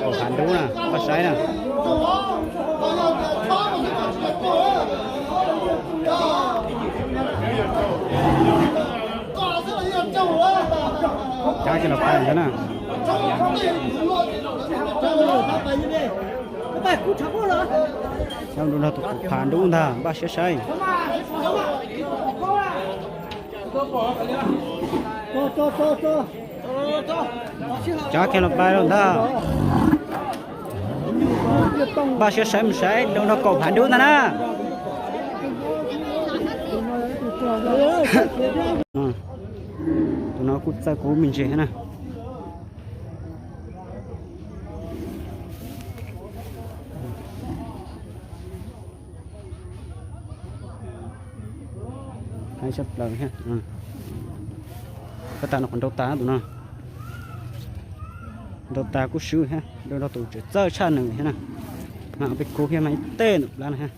Kaum phav dub na, pab saib na. Cab kiag los pab ntag na. Cab nrug nrog tus kaum phav dub ntag, npaj siab saib. Cab kiag los pab lawm ntag. Npaj siab saib mus saib, nrug nrog kaum phav dub ntag na. Tus no kuj txawj kub me ntsis thiab na. Haib tshaj plaws thiab. Pab tas no qhov nrau tas tus no. Nrau tas kuj swb thiab, nrau nrog tus tseem txawj tshaj nws thiab na. Mas peb kub thiab mas ib teg ntawm plab no thiab.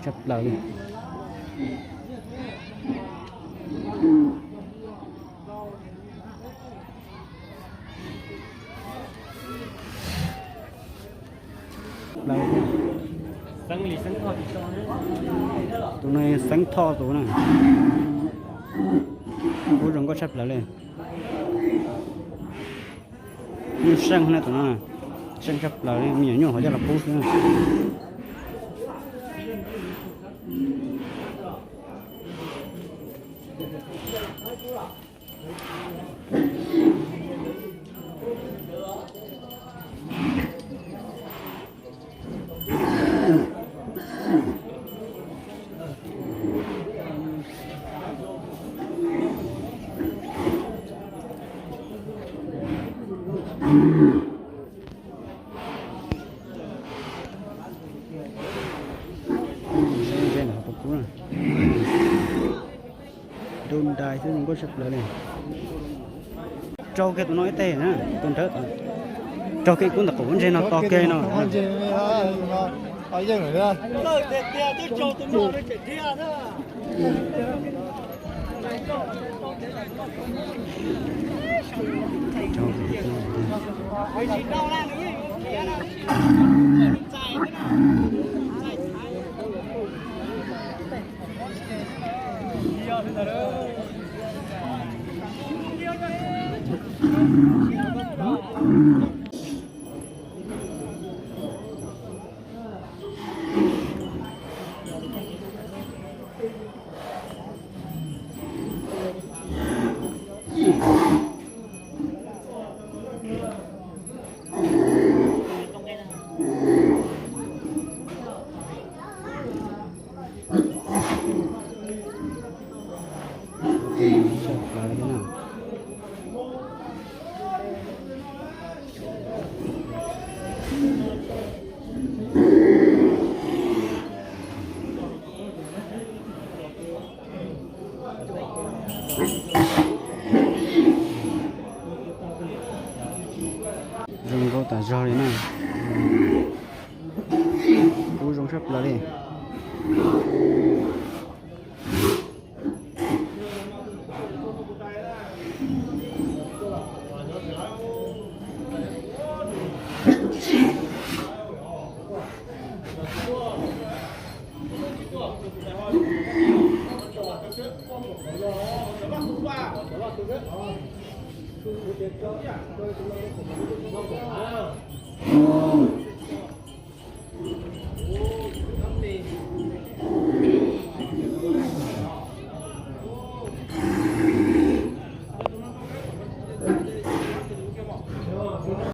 Tshaj plaws li. Tus no xeeb thoj tus na. Kub zoo nkauj tshaj plaws li. Nyuaj seej na tus no, seej tshaj plaws li, me nyuam nyuj hov coj los pub xwb na. Nrau ntais xwb zoo nkauj tshaj plaws li. Raug kiag tus no ib teg na, tus nrawv. Raug kiag kub ntawm qaum pob ntseg no to kiag no. Zoo nkauj tas zog li na. Kub zoo tshaj plaws li.